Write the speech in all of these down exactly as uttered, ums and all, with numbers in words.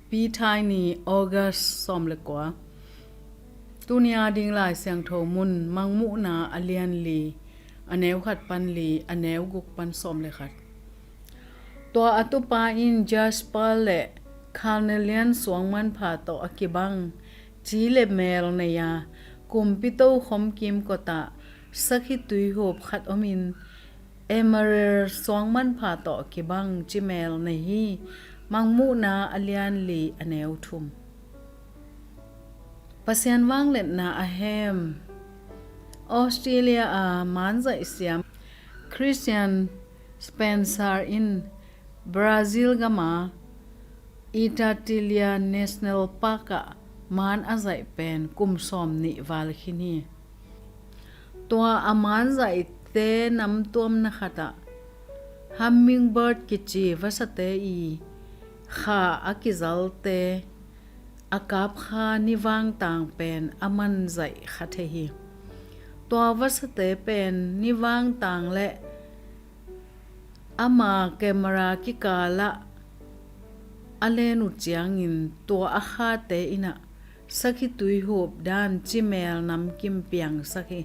Pi Thai ni, August sawm le kua. Tuni a ding Lai Siangtho mun, Mangmuhna a lian li, a neu khat pan li, a neu guk pan sawm le khat. Tua a tupa in jasper le carnelian suang manpha tawh a kibang ci le mel nei a, kumpi tokhom kimkot ah sakhi tuihup khat om in, emerald suang manpha tawh kibang ci mel nei hi. Mangmuhna a lian li, a neu thum. Pasian vangliatna a hem. Australia a manzaih siam Christian Spencer in Brazil gam a Itatiaia National Park ah man a zaih pen kum sawm nih val khin hi. Tua a man zaihte namtuamna khat ah hummingbird kici vasate i kha a kizalte a kapkha nivangtang pen a man zaih kha thei hi. Tua vasate pen nivangtang le ama camera kikal ah a len uh ciangin tua a khate in ah sakhi tuihup dan ci mel namkim piangsak hi.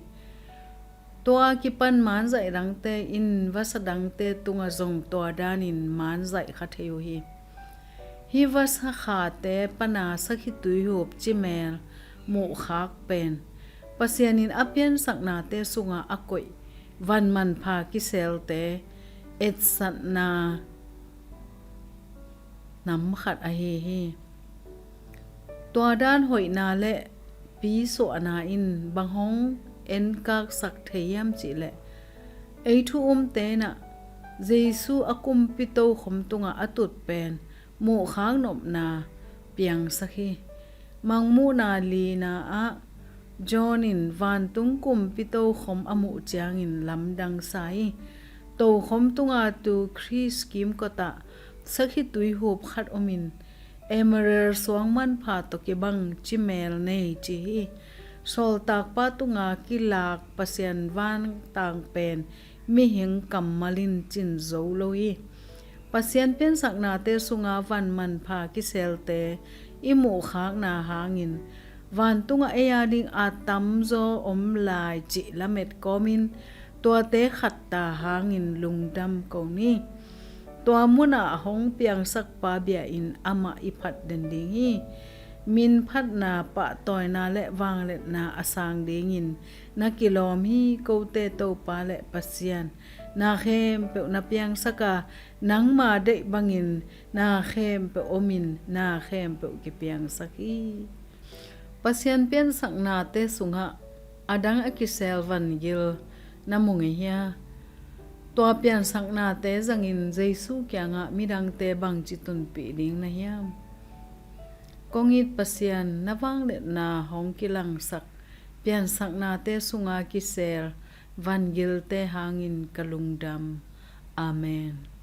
Tua a kipan manzaih dangte in vasa dangte tungah zong tua danin manzaih kha thei uh hi. Hih vasa khate pana sakhi tuihup ci mel muhkhak pen Pasian in a piansaknate sungah a koih van manpha kiselte etsatna nam khat ahi hi. Tua dan hoihna le pisuahna in bang hong enkaksak thei hiam cihleh, ei thu umte in ah Jesu a kumpi tokhom tungah a tut pen muhkhak nopna piangsak hi. Mangmuhna lina ah John in vantung kumpi tokhom a muh ciangin lamdang sa hi. Tokhom tunga tu Khrist kimkot ah sakhi tuihup khat om in emerald suang manpha tawh kibang ci mel nei ci hi. Sawltakpa tunga kilak Pasian vantang pen mihing kammal in cin zo lo hi. Pasian piansaknate sunga van manpha kiselte i muhkhakna hangin vantungah ei a ding a tamzaw om lai cih lamet kawmin tuate khatta hangin lungdam ko ni. Tua munah hong piangsakpa bia-in amah i phat den ding hi. Min phatna, pahtawina le vangliatna a sang dingin na kilawm hi. Kote Topa le Pasian, na khempeuh na piangsak a, nangma deih bangin na khempeuh om in, na khempeuh kipiangsak hi. Pasian piansaknate sungah a dang a kisel vangil na mu ngei hia? Tua piansaknate zangin Jesu kiangah midangte bangci tunpih ding na hiam? Kong it Pasian, na vangliatna hong kilangsak piansaknate sunga kisel vangilte hangin ka lungdam. Amen.